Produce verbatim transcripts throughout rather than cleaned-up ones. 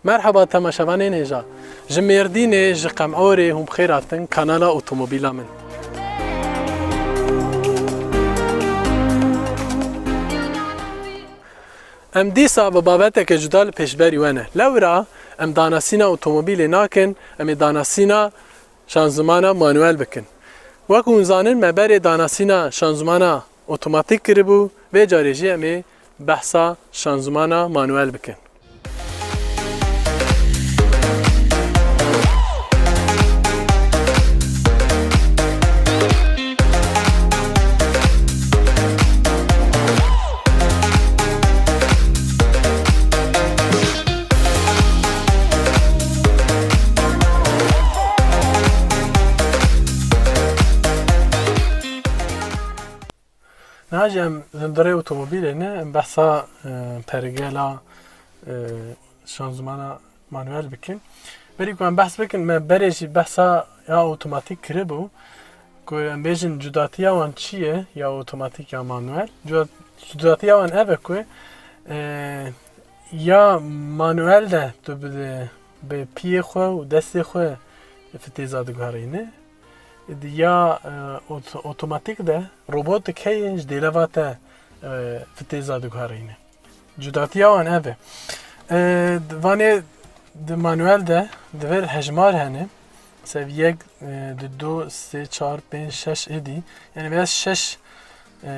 Merheba temaşevanên hêja. Ji Mêrdînê, ji Qemorê hûn bi xêr hatin kanala Otomobîla Min. Em dîsa bi babeteke cuda li pêşberî we ne. Lewra em danasîna otomobîlê nakin, em ê danasîna şanzimana manuel bikin. Wek hûn zanin, me berê danasîna şanzimana otomatîk kiribû, vê carê jî em ê behsa şanzimana manuel bikin. Niha jî em hundirê otomobîlê ne, em behsa, e, pergela, e, şanzimana manuel bikin. Berî ku em behs bikin, me berê jî behsa ya otomatîk kiribû, ku em bêjin cudatiya wan çi ye, ya otomatîk ya manuel. Cuda-, cudatiya wan ev e ku, e, ya manuel de tu bi, bi piyê xwe û destê xwe fitêza diguherîne. Di ya, e, ot-, otomatîk de robotik heye, ji dêleva te, e, fitêza diguherîne. Cudatiya wan ev e. E, di vanê di manuel de di vir hejmar hene. Sev yek, e, di du, sê, çar, pênc, şeş êdî. Yani vêya şeş, e,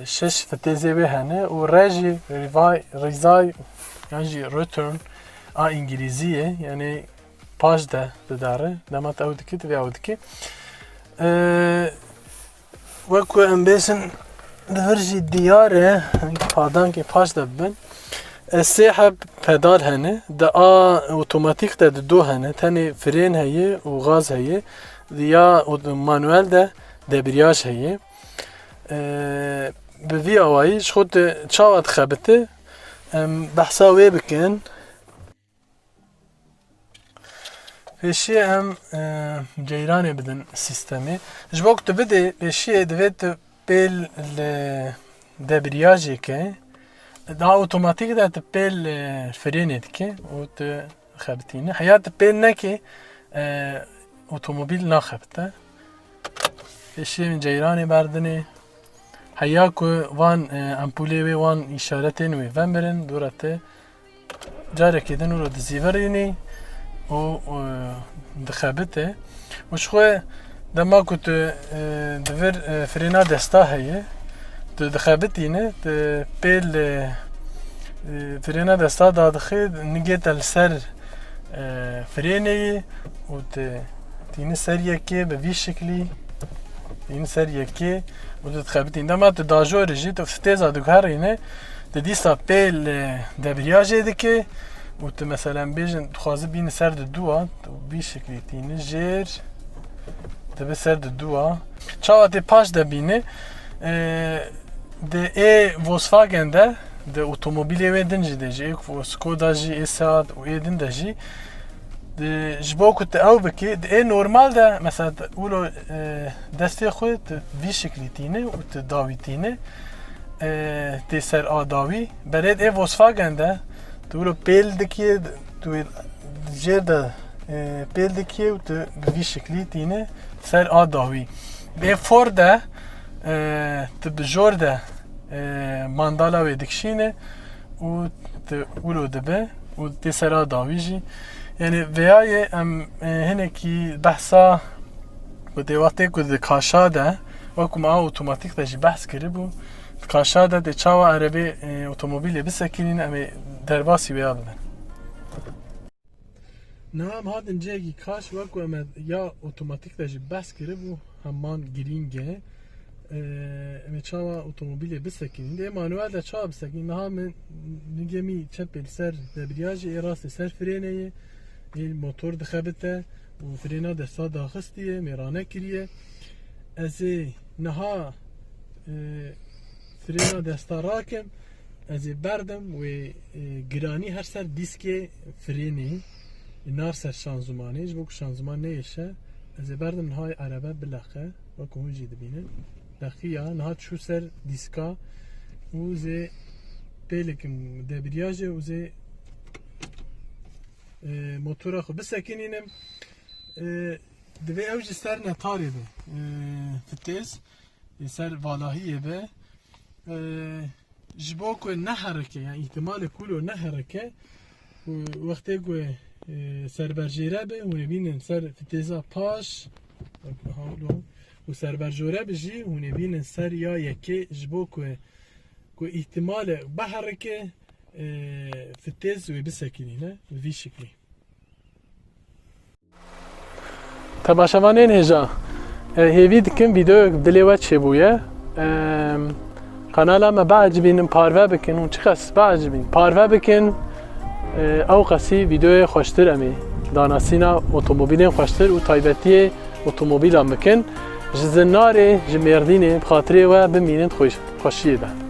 şeş fitêzê wê hene û re jî rivay-, rîzay yan jî return a îngilîzî ye. Yani paş de didare. Dema tu ew dikî, tu vê ew dikî. E, Wek ku em bêjin, di vir jî diyar e, padankê paş de bibin. E, sê heb pedal hene. Di a otomatîk de di do hene. Tenê firên heye û gaz heye. Di ya ot-, manuel de debriyaj heye. E, bi vî awayî ji xwe tu çawa dixebite? Em behsa wê bikin. Pêşiyê em, e, ceyranê bidin sîstemê. Ji bo ku tu bidê pêşiyê, divê tu pêl li debriyajê ke. Daha otomatîk de tu pêl, e, frênê dike û tu xebitîne. Heya tu pêl nekê, e, otomobîl naxebite. Pêşiyê min ceyranê berdinê. Heya ku van, e, empûlê wê, wan îşaretên wê vemirin, dûra te carekê din wilo dizîvirînî û, e, dixebite. Û ji xwe dema ku tu, e, di vir, e, frêna desta heye, tu dixebitîne, tu pêl, e, e, frêna desta dadixê, nigê te li ser, e, frênê yî û tu tîni ser yekê bi vî şiklî, tîni ser yekê û tu dixebitîn. Dema tu dajorî jî, tu fitêza diguherîne, tu dîsa pêl, e, debriyajê dike û tu, meselen, bêjin, dixwazi bîni ser di dû a, tu vî şiklî tîni jêr, dibe ser di dû a. Çawa tê paş de bîne, e, Di ê Volkswagen de, di otomobîlê wê din jî de jî, ê Skoda jî, ê Seat û ê din de jî, di, ji bo ku tu ew bikî, di ê normal de, mesela, tu wilo, e, destê xwe tu vî şiklî tîne û tu dawî tîne, e, tê ser a dawî. Berê di ê Volkswagen de, tu wilo pêl dikî, tu wê jêr de, e, pêl dikî û tu bi vî şiklî tîne ser a dawî. Di ê Ford de, e, tu bi jor de, e, mandala wê dikişîne û tu wilo dibe û tê sera dawî jî. Yani vêya yê em, e, hinekî behsa ku tê wextê ku di kaşa de, wekî me a otomatîk de jî behs kiribû, di kaşa de tê çawa erebê, e, otomobîlê bisekînîn, em ê derbasî wêya bibin. Niha em hatin cihekî kaş, wek ku em ya otomatîk de jî behs kiribû, heman girîng e. Ee, em ê çawa otomobîlê bisekînin? Ê manuel de çawa bisekînin? Niha min nigê min çepê li ser debriyajê, ê rastê ser frênê ye. Ê motor dixebite û frêna desta daxistiye, mêrane kiriye. Ez ê niha, e, frêna desta rakim. Ez ê berdim wê, e, giranî her ser dîskê frênê, nar ser şanzûmanê, ji bo ku şanzûman neyêşe, ez ê berdim niha erebe bileqe, wek ku hûn jî dibînin. Leqiya, niha çû ser dîska û zê pêlikim debriyajê û zê e, motora xwe bisekinînim. E, divê ew jî ser netarê be. E, fitêz, e, ser valahiyê be. E, ji bo ku neherike, yani îhtimalê ku lo neherike, û wextê ku, e, serberjêre be, hûn ê bînin ser fitêza paş, û serberjore be jî, hûn ê bînin ser ya yekê, ji bo ku, ku îhtimalê biherike, e, fitêz wê bisekinîne, bi vî şiklî. Temaşevanên hêja, e, hêvî dikim vîdeoyek bi dilê we çêbûye. Em, kanala me biecibînin, parve bikin û çiqas biecibîn, parve bikin, e, ew qasî vîdeoyê xweştir em ê danasîna otomobîlên xweştir û taybetiyê otomobîlan bikin. Ji Zinarê, ji Mêrdînê bi xatirê we bimînin xweş-, xweşiyê de.